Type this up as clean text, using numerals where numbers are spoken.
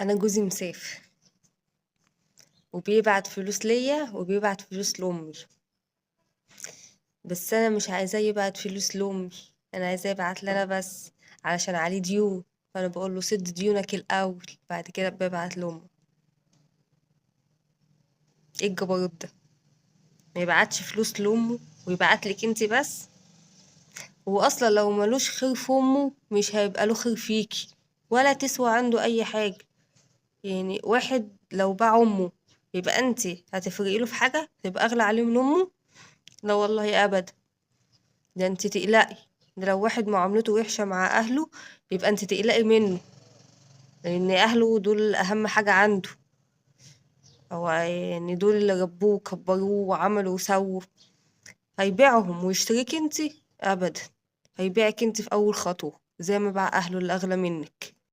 انا جوزي مسافر وبيبعت فلوس ليا وبيبعت فلوس لامي، بس انا مش عايزاه يبعت فلوس لامي، انا عايزاه يبعت لنا بس علشان عليه ديون. فانا بقول له سد ديونك الاول بعد كده ببعت لامي. ايه الجبروت ده؟ ما يبعتش فلوس لامه ويبعت لك انت بس. هو اصلا لو ملوش خير في امه مش هيبقى له خير فيكي ولا تسوى عنده اي حاجه. يعني واحد لو باع امه يبقى انت هتفرقي له في حاجه؟ تبقى اغلى عليه من امه؟ لا والله ابدا. ده انت تقلقي، ده لو واحد معاملته وحشه مع اهله يبقى انت تقلقي منه، لان اهله دول اهم حاجه عنده، هو يعني دول اللي ربوه وكبروه وعملوا وسووا. هيبيعهم ويشتريك انت؟ ابدا، هيبيعك انت في اول خطوه زي ما باع اهله اللي اغلى منك.